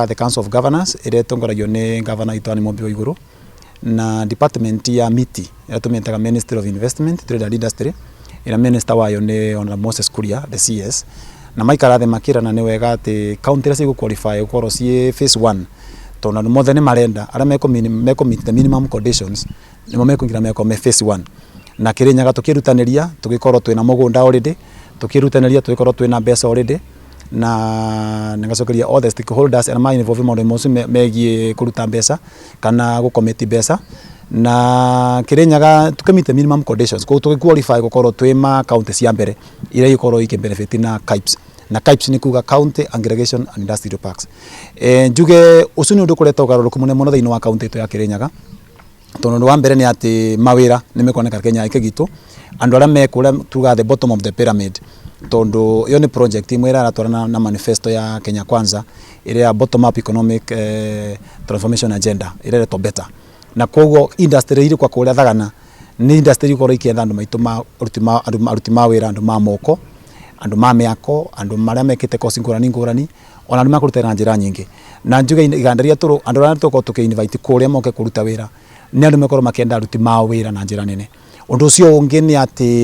The Council of Governors ĩrĩa ĩtongoragio nĩ Governor witũ Anne Mumbi Waiguru na department ya MITI ĩrĩa tũmĩtaga Ministry of Investment, Trade and Industry, ĩrĩa minister wayo nĩ Honorable Moses Kuria, the CS, na maikara thĩ makĩrana nĩ wega atĩ county iria cigũ qualify gũkorwo ciĩ phase 1, tondũ andũ mothe nĩ marenda arĩa mekũ meet the minimum conditions nĩmo mekũingĩra mekorwo me phase 1. Na Kĩrĩnyaga tũkĩrutanĩria tũgĩkorwo twĩna mũgũnda already, tũkĩrutanĩria tũgĩkorwo twĩna mbeca already, na nĩgacokeria all the stakeholders arĩa ma involve maũndũ macio megiĩ kũruta mbeca kana gũ mbeca na Kĩrĩnyaga tũkĩ minimum conditions, koguo tũgĩ qualify gũkorwo twĩ ma county cia mbere iria ikorwo ikĩ benefit na KAIPS. Na KAIPS nĩ kuga County Aggregation and Industrial Parks. Njuge ũcio nĩ ũndũ ũkoretwo ũgarũrũku mũnene mũno thĩinĩ wa county itũ ya Kĩrĩnyaga, tondũ ũndũ wa mbere nĩ atĩ mawĩra nĩ mekuoneka Kenya gĩkĩ gitũ, andũ arĩa me kũrĩa tuga the bottom of the pyramid, tondũ ĩyo nĩ project imwe ĩrĩa ĩratwarana na manifesto ya Kenya Kwanza, ĩrĩa ya bottom up economic transformation agenda ĩrĩa ĩretwo BETA. Na koguo industry iri kwa kũrĩa Thagana nĩ industry ikorwo ikĩetha andũ maitũ ma aruti ma andũ aruti ma wĩra, andũ ma moko, andũ ma mĩako, andũ marĩa mekĩte kosi ngũrani ngũrani, ona andũ makũruta na njĩra nyingĩ. Na njuge iganda iria tũrũ andũ arĩa tũkorwo tũkĩ invite kũrĩa moke kũruta wĩra nĩ andũ mekorwo makĩenda aruti ma wĩra na njĩra nene. Ũndũ ũcio ũngĩ nĩ atĩ